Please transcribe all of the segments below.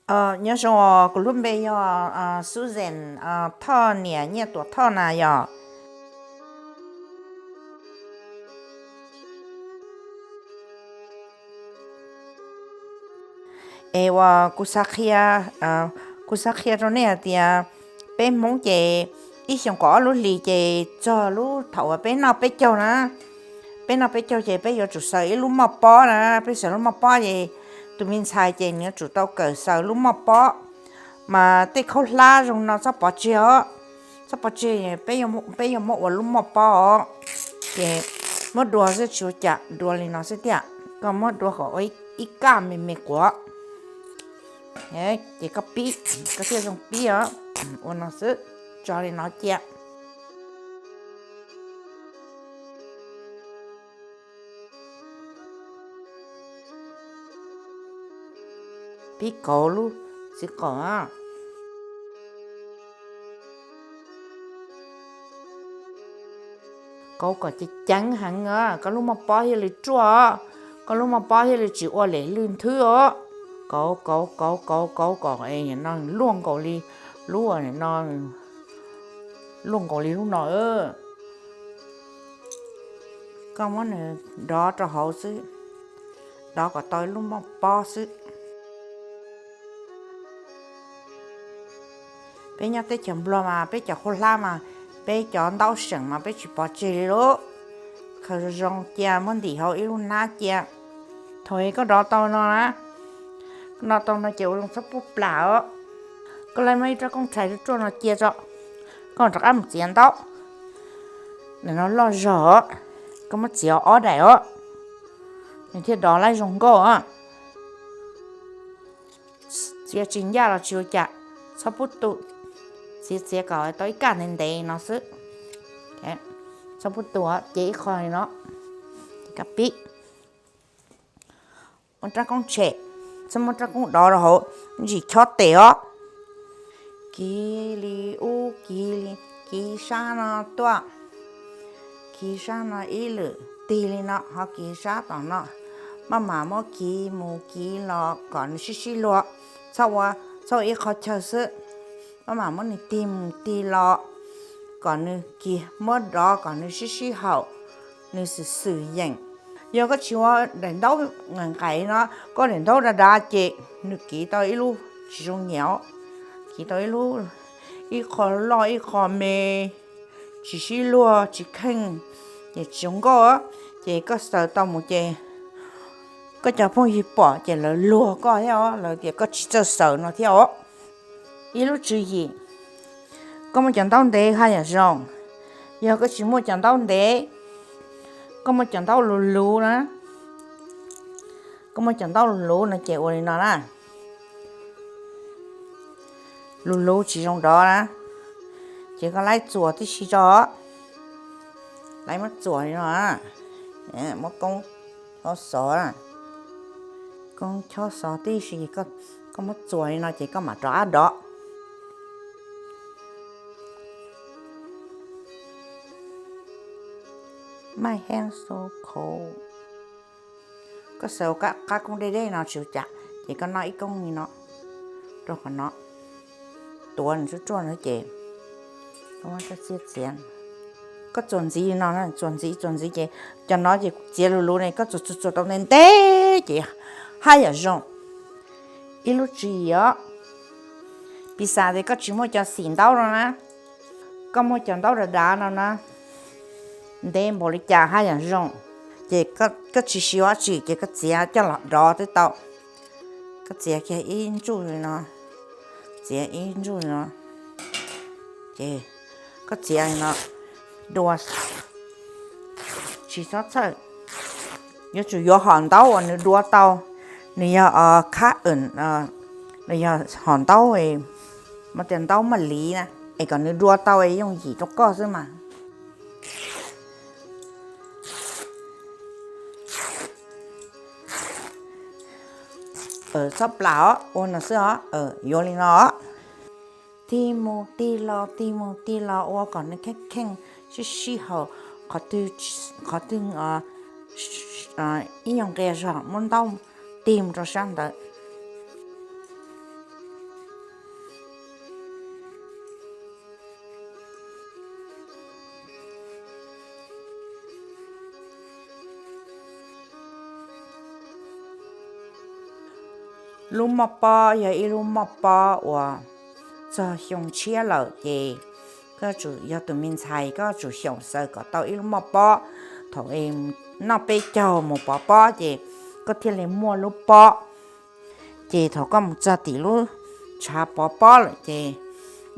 Nyob zoo, kuv lub npe yog Susan Thoj, niam Nyiaj Tuam Thoj na yog. Es uas kuv xav qhia, kuv xav qhia rau nej hais tias peb Hmoob ces ib xyoos kaum ob lub hlis ces txog lub thaum uas peb noj peb caug na, peb noj peb caug ces peb yuav tsum xaws ib lub moj pob na, peb xaws lub moj pob ces tus me ntxhais ces nws yuav tsum tau kawm xaws lub moj pob. Mas tej khaub hlab zoo no txhob pov tseg os, txhob pov tseg, peb yuav muab ua lub moj pob os. Ces muab dua xwb, tsis ua cas, dua li no xwb tiag. Koj muab dua kom ua ib kaj me me quav, ces koj pib, koj thiaj zoo pib os. Ua no xwb, tso li no cia. Pib kauv lub txiv qaum, kauv kom ceev ceev heev, koj lub moj pob thiaj li ruaj, koj lub moj pob thiaj li tsis ua lem lwj nthwb os. Kauv kauv kauv kauv kauv kom no luaj nkaus li lub no, luaj nkaus li lub no. Koj muab nws dov rau hauv xwb, dov kom tau ib lub moj pob xwb. Peb nyob teb chaws Nplog mas peb cov khaub hlab mas, peb cov ntaub seem mas peb tsis pov tseg li lauj. Khaws zoo zoo cia muab ntim hauv ib lub hnab cia. Thaum koj dov tau no na, dov tau no ces ua zoo txhob pub plam os. Koj laib muab ib rab koob tshais ruaj ruaj no cia tso, koj rov qab mus txiav ntaub. Nim no loj zog os, koj muab txiav ob daim os, nws thiaj dov laib zoo nkauj os. Txiav tsis ncaj los tsis ua cas, txhob pub tu, txiav txiav kom tau ib kaj ntev ntev no xwb. Txhob pub tu, cia ib qho li no, koj pib. Muab rab koob tshem, txhob muab rab koob dov rau hauv, ntsis chob tes os. Kiv li ub kiv li, kiv sab no tuaj, kiv sab no ib lwm, tig li no ho kiv sab tom no. Maj mam muab kiv mus kiv los kom nws sib sib luag, txhob ua, txhob ua ib qho chaw xwb. Maj mam muab nws tig mus tig los kom nws kiv, muab dov kom nws sib sib haum, nws xwm xwm yeem. Yog koj tsis ua daim ntaub nqaim nqaim no, koj daim ntaub dav dav ces nws kiv tau ib lub tsis zoo nyiam, kiv tau ib lub, ib qho loj ib qho me, tsis sib luag tsis kheej, ces tsis zoo nkauj. Ces koj xaws tau mus ces koj cov phooj ywg pom ces lawv luag koj thiab os, lawv tias koj tsis txawj xaws no thiab os. Ib lub tswv yim, koj muaj cov ntaub ntev haj yam zoo. Yog koj tsis muaj cov ntaub ntev, koj muaj cov ntaub luv luv na, koj muaj cov ntaub luv luv no ces ua li no na, luv luv tsis zoo dov na, ces koj laib txuas tib si tso, laib muab txuas li no, muab koob chob xov, koob chob xov tib si, koj muab txuas li no ces koj mam rov qab dov. My hand so cold. Koj xaws ua qab koob deb deb no tsis ua cas, ces koj noj ib koob li no rau qhov no, tuav nws ruaj ruaj no ces koj muab txiav txiav. Koj txuas ntxiv li no, txuas ntxiv txuas ntxiv ces cov no ces txiav luv luv ne, koj txuas txuas txuas tau ntev ntev ces haj yam zoo. Ib lub tswv yim os, piv xam tias koj tsis muaj cov xim ntaub no na, koj muaj cov ntaub dav dav no na, ntev npaum li cas haj yam zoo. Ces koj tsis siv dab tsi ces koj txiav coj los dov twb tau. Koj txiav kiag ib ntsuj li no, txiav ib ntsuj li no, ces koj txiav li no dua, tsis txhob txhawj. Yuav tsum yuav hom ntaub uas nws dua tau, nws yog khab, nws yog hom ntaub, mas tias ntaub maj liv na, es kom nws dua tau es yooj yim rau koj xwb mas. Txhob plam os, ua no xwb os, yuav li no os. Tig mus tig los tig mus tig los ua kom nws kheej kheej sib sib haum, qhov twg ib nyuag nqia zog muab ntaub tig mus rau sab ntawd. Lub moj pob yog ib lub moj pob uas txog xyoo tshiab lawm ces koj tsum yog tus me ntxhais koj tsum xyaum xaws kom tau ib lub moj pob. Thaum noj peb caug mus pov pob ces koj thiaj li muaj lub pob. Ces thaum koj mus txog tim lub tshav pov pob lawm ces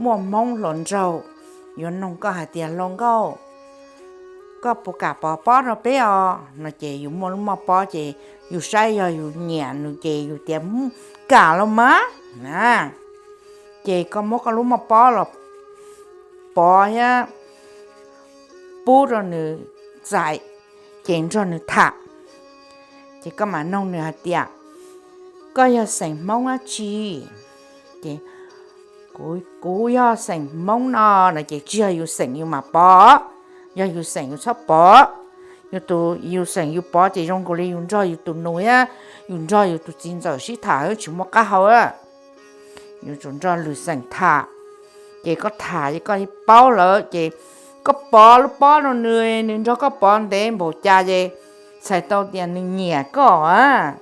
muaj Hmoob hluas nraug yuav noog koj hais tias, hluas nkauj, koj puas kam pov pob rau peb os? No ces yus muaj lub moj pob ces yus saib yog yus nyiam nws ces yus tias, kam los mas na. Ces koj muab koj lub moj pob los pov thiab pub rau nws txais, ces nrog nws tham. Ces koj mam noog nws hais tias, koj yog xeem Hmoob dab tsi? Ces kuv yog xeem Hmoob no. No ces tsis yog yus xeem yus mam pov, yog yus xeem yus txhob pov. Yus tus yus xeem yus pov ces zoo nkaus li yus nrog yus tus nus thiab yus nrog yus tus txiv ntxawm sib tham tsis muaj qab hau. Yuav tsum nrog lwm xeem tham, ces koj tham ces koj paub lawm ces koj pov lub pob rau nws, nws nrog koj pov ntev npaum cas ces txhais tau tias nws nyiam koj.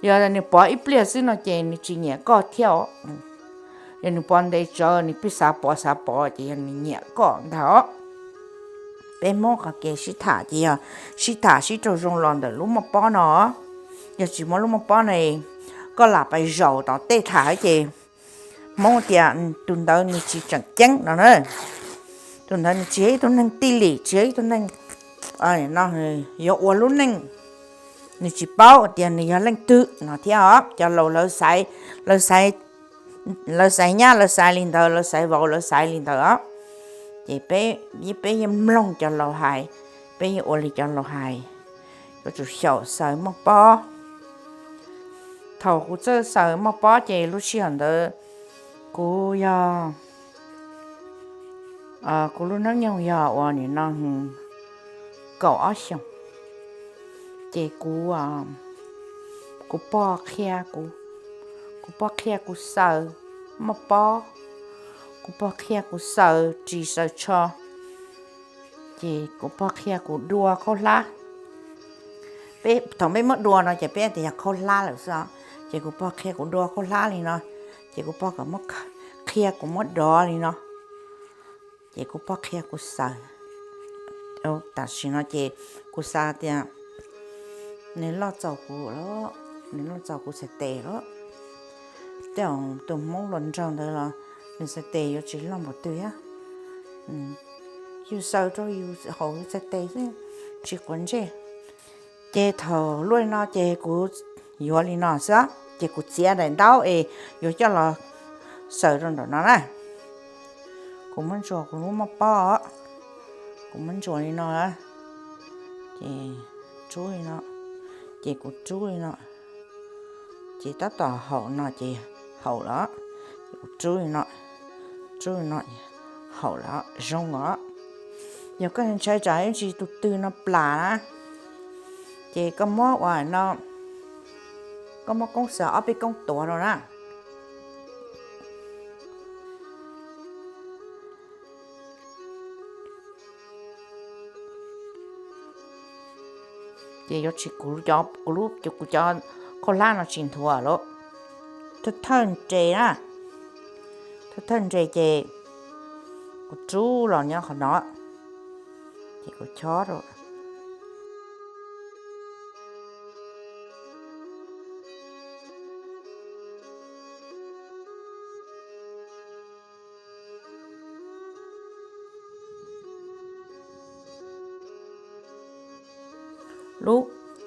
Yog nws pov ib pliag xwb no ces nws tsis nyiam koj thiab. Yog nws pov ntev tsawv nws pheej xav pov xav pov ces yog nws nyiam koj ntag. Peb Hmoob qhov kev sib tham ces yog sib tham sib raug zoo los ntawm lub moj pob no. Yog tsis muaj lub moj pob no, koj lam pais zaum tom tej tham ces Hmoob tias tus ntawd nws tsis tseem ceeb no na. Tus ntawd nws tsis yog ib tug neeg tij lim, tsis yog ib tug neeg no yuav ua lub neej, nws tsis paub tias nws yog leej twg no thiab os. Cov laus lawv xaiv, lawv xaiv nyab lawv xaiv li ntawd, lawv xaiv vauv lawv xaiv li ntawd os. Ces peb, peb yeej mloog cov laus hais, peb yeej ua li cov laus hais, yuav tsum xyaum xaws moj pob. Thaum kuv txawj xaws moj pob ces lub sij hawm ntawd kuv yog, kuv lub hnub nyoog yog uas nim no kaum ob xyoos. Ces kuv, kuv pog qhia, kuv pog qhia kuv xaws moj pob, kuv pog qhia kuv xaws ris xaws tsho, ces kuv pog qhia kuv dua khaub hlab. Peb thaum peb muab dua no ces peb tias yog khaub hlab lawm xwb, ces kuv pog qhia kuv dua khaub hlab li no, ces kuv pog kom muab, qhia kuv muab dov li no, ces kuv pog qhia kuv xaws. Tam sim no ces kuv xav tias nws loj txaus kuv lawm, nws loj txaus kuv txhais tes lawm. Tej zaum tus Hmoob hluas nraug ntawd los nws txhais tes yuav tsis loj npaum twg thiab. Yus xaws rau yus haum yus txhais tes xwb, tsis quav ntsej. Ces thaum luaj li no ces kuv yuav li no xwb, ces kuv txiav daim ntaub es yuav coj los xaws rau nraum no na. Kuv muab ntsuas kuv lub moj pob, kuv muab ntsuas li no, ces rub li no, ces kuv rub li no, ces tab tom haum no ces haum lawm, ces kuv rub li no, rub li no, haum lawm zoo os. Yog koj ntshai tsam ib ntsis tus twg no plam na, ces koj muab ua no, koj muab koob xaws ob peb koob tuav rau na. Ces yuav tsis, kuv, kuv cov khaub hlab no tsis nthuav lawm, thawj thawj nres na, thawj thawj nres ces kuv rub los nyob qhov no, ces kuv chob rau.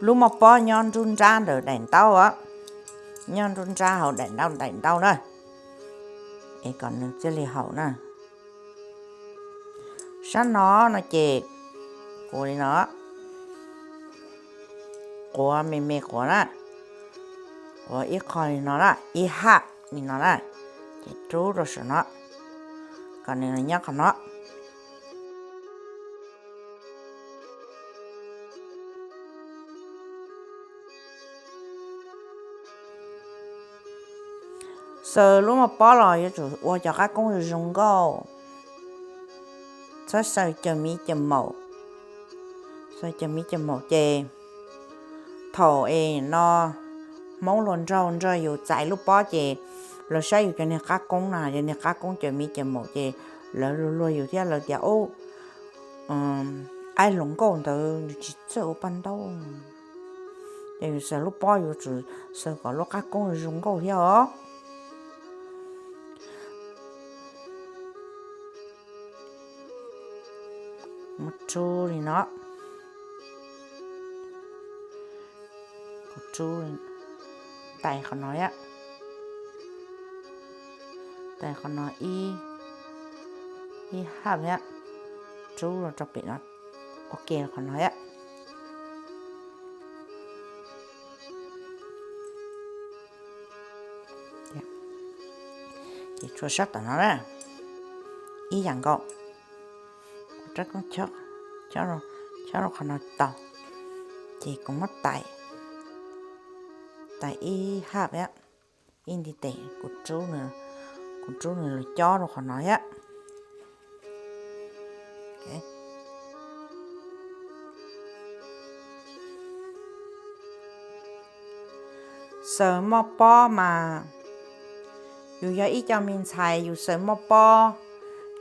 Lub moj pob nyob nruab nrab ntawm daim ntaub, nyob nruab nrab hauv daim ntaub, daim ntaub na, es kom nws thiaj li haum na. Sab no no ces kuv li no, quav me me quav na, quav ib qho li no na, ib haj li no na, ces rub rau saum no, kom nws nyob qhov no. Xaws lub moj pob los yuav tsum ua cov qab koob zoo zoo nkauj, txhob xaws cov miv cov maum. Xaws cov miv cov maum ces thaum es no Hmoob hluas nraug nrog yus txais lub pob ces lawv saib yus cov niag qab koob na, cov niag qab koob cov miv cov maum ces lawv luag luag yus thiab lawv tias, ub, aib hluas nkauj ntawd nws tsis txawj ua paj ntaub. Ces yus xaws lub pob yuav tsum xaws kom lub qab koob zoo nkauj thiab os. Muab rub li no. Kuv rub, tais qhov no, tais qhov no ib, ib haj thiab, rub rau pem no, ua ke qhov no thiab. Ces tshuav sab tom no na, ib yam nkaus, kuv rab koob chob rau qhov no tau, ces kuv muab tais, tais ib haj thiab, ib ntiv tes, kuv rub nws, kuv rub nws los cob rau qhov no thiab. Xaws moj pob mas, yus yog ib co me ntxhais yus xaws moj pob,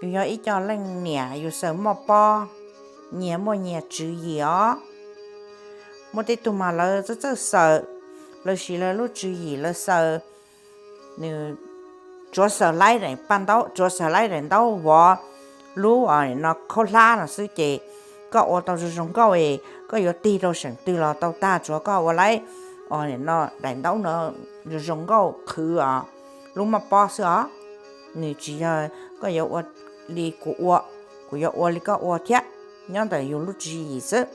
yus yog ib co leej niam yus xaws moj pob, nyias muaj nyias tswv yim os. Muaj tej tug mas lawv txawj txawj xaws, lawv siv lawv lub tswv yim lawv xaws, nws tsuav xaws laib daim paj ntaub, tsuav xaws laib daim ntaub vov lub no khaub hlab no xwb ces koj ua tau zoo zoo nkauj es koj yuav tig rau seem twg los tau tag, tsuav koj ua laib no daim ntaub no zoo zoo nkauj qhwv os, lub moj pob xwb os. Nws tsis yog koj yuav ua li kuv ua, kuv yuav ua li koj ua thiab, nyob ntawm yus lub tswv yim xwb.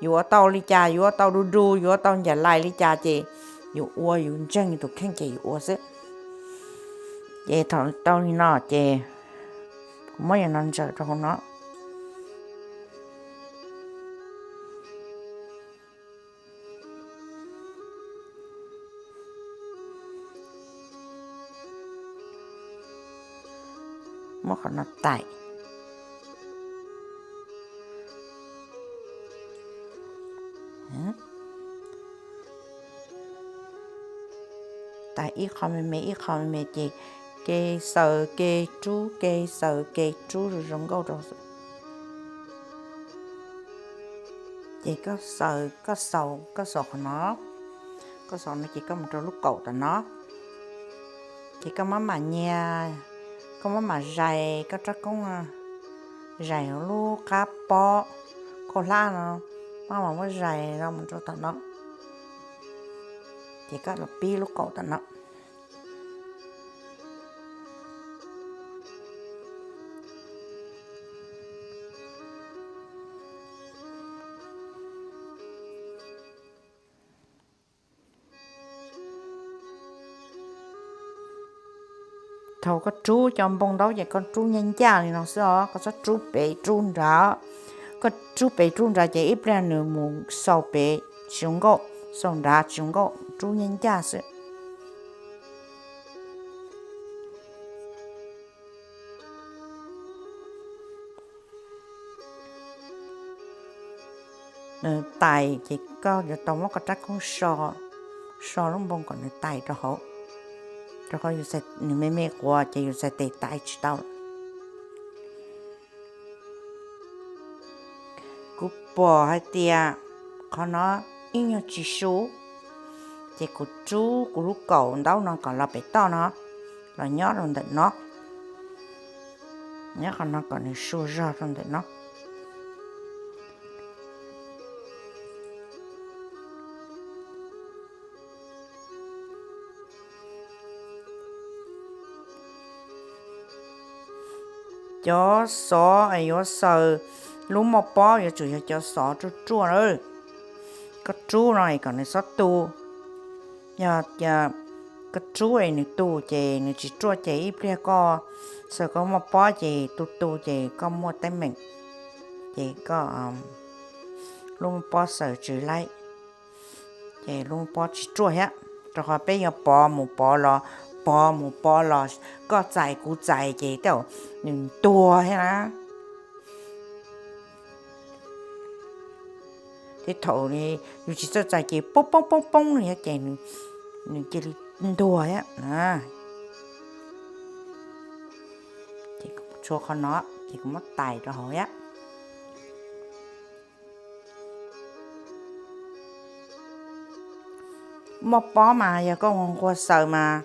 Yus ua tau li cas, yus ua tau du du, yus ua tau ncaim lais li cas ces yus ua, yus ntseeg tus kheej ces yus ua xwb. Ces thaum tau li no ces kuv muab yam no ntsaws rau hauv no. Muab qhov no tais, tais ib qho me me ib qho me me ces ke xaws ke rub ke xaws ke rub zoo zoo nkauj rau. Ces koj xaws, koj xaus, koj xaus qhov no, koj xaus no ces koj mus rau lub kaum tom no, ces koj maj mam nyiag, koj maj mam zais koj rab koob, zais hauv lub qab pob khaub hlab no, maj mam muab zais los mus rau tom no, ces koj los pib lub kaum tom no. Thaum koj rub cov npoo ntaub ces koj rub ncaj ncaj li no xwb os, koj txhob rub pem rub nrad. Koj rub pem rub nrad ces ib pliag nws mus xaus pem tsis zoo nkauj, xaus nrad tsis zoo nkauj, rub ncaj ncaj xwb. Nws tais ces koj yuav tau muab koj rab koob so, so lub npoo kom nws tais rau hauv, rau qhov nws me me quav ces yus txhais tes tais tsis tau. Kuv pom hais tias qhov no ib nyuag tsis su, ces kuv rub kuv lub kaum ntaub no kom los pem toj no, los nyob rau ntawm no, nyob qhov no kom nws su zog rau ntawm no. Cov xov es yuav xaws lub moj pob yuav tsum yog cov xov ruaj ruaj na. Koj rub no es kom nws txhob tu. Yog koj rub es nws tu ces nws tsis ruaj ces ib pliag koj xaws koj moj pob ces tu tu ces koj muaj teeb meem, ces koj lub moj pob xaws tsw laib, ces lub moj pob tsis ruaj thiab. Rau qhov peb yuav pov mus pov los, pov mus pov los, koj txais kuv txais ces tej zaum nws ntuag thiab na. Tej thaum yus tsis txawj txais ces poob poob poob poob li ces nws cia li ntuag thiab. Ces tshuav qhov no ces kuv muab tais rau hauv thiab. Moj pob mas yog koj nquag xaws mas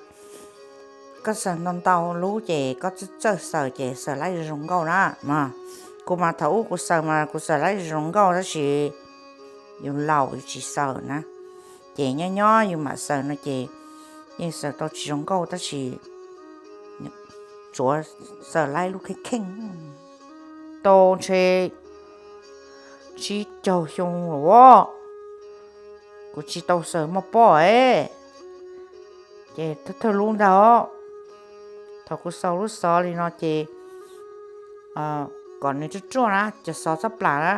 koj xaws ntau ntau lub ces koj txawj xaws ces xaws laib zoo nkauj na. Kuv mas thaum ub kuv xaws mas kuv xaws laib zoo nkauj tab sis yus laus yus tsis xaws na, ces nyob nyob yus mam xaws no ces yeej xaws tau tsis zoo nkauj tab sis tsuav xaws laib lub kheej kheej. Tau ntshe tsib caug xyoo los kuv tsis tau xaws moj pob es, ces thawj thawj lub ntag. Thaum kuv xaus lub xov li no ces kom nws ruaj ruaj na, cov xov txhob plam na,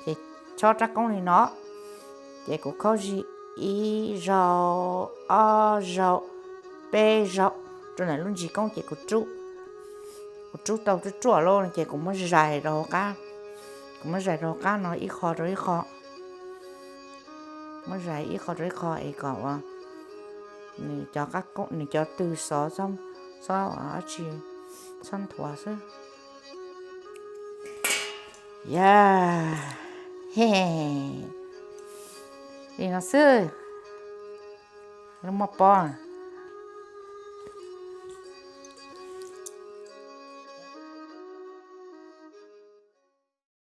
ces chob rab koob li no, ces kuv khaub zig ib zaug, ob zaug, peb zaug rau ntawm lub ntsis koob ces kuv rub, kuv rub tau ruaj ruaj lawm ces kuv muab zais rau hauv qab, kuv muab zais rau hauv qab no ib qho rau ib qho, muab zais ib qho rau ib qho es kom ua nws cov qab koob, nws cov tw xov txhob, txhob ua dab tsi, txhob nthuav xwb. Ya, he, li no xwb, lub moj pob.